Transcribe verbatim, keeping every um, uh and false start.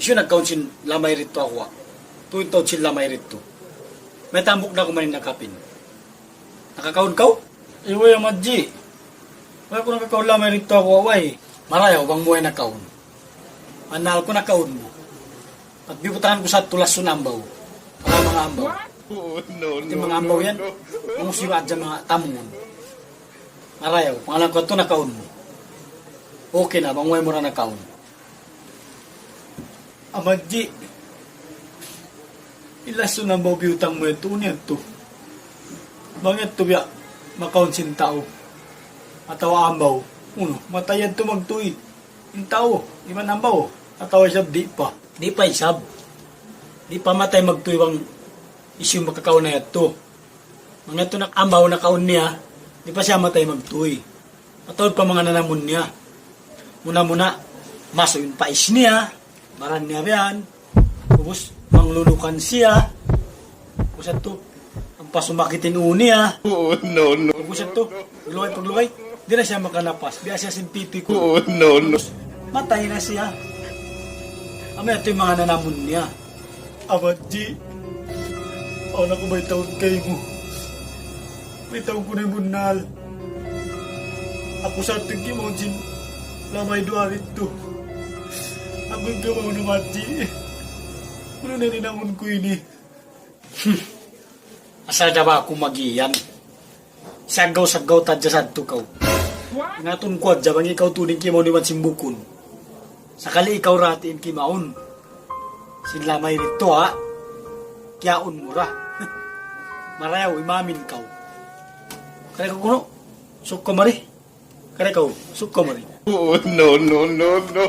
Yun, nagkaun sin lamay didtu aku. Tuud in taud sin lamay didtu. Mayta' hambuuk na aku mayan nakapin. Nakakaun kaw? Iway, Amadji. Way aku nakakaun lamay didtu aku, way. Marayaw, bang mu way nakaun. Manal ku nakaun mu. Pagbibutangan ku sa tulas sun ambaw. Para manga ambaw. Pati manga ambaw yan, mangusiwa' hadja manga tamungun. Marayaw, pangalan ku yadtu nakaun mu. Okay na, bang way mu ra nakaun. Amadji, in lasun ambaw biyutang mu yadtu, unu yadtu? Bang yadtu biya' makaun sin tau atawa ambaw, unu, matay yadtu magtuy in tau iban ambaw, atawa isab di' pa? Di' pa isab. Di' pa matay magtuy bang hisiyu makakaun na yadtu. Bang yadtu nak-, ambaw nakaun niya, di' pa siya matay magtuy. Atawa pa manga nanamun niya. Muna-muna, masu' in pais niya, baran niya biya' yan. Ubus, manglunukan siya. Ubus yadtu, ampa sumakit in ū niya. Oh, no, no, ubus yadtu, pagluway, pagluway, di' na siya makanapas. Biya' siya sin piti ku. Oh, no, no. Ubus, matay na siya. Amu yadtu in manga nanamun niya. Amadji, awn aku baytaun kaymu. Baytaun ku na in bunnal. Aku sa tuud in kimaun sin lamay duwa didtu. Aku in kimaun, Amadji. Unu na in hinangun ku ini? Hmm. Asal da ba aku magiyan? Saggaw-saggaw ta hadja sadtu kaw. Ingatun ku hadja bang ikaw tuud in kimaun iban sin bukun. Sakali ikaw ra in kimaun sin lamay didtu, ha? Kiyaun mu ra. Marayaw, imamin kaw. Kari kaw kunu', sukka mari. Kari kaw, sukka mari. Oh, no, no, no, no.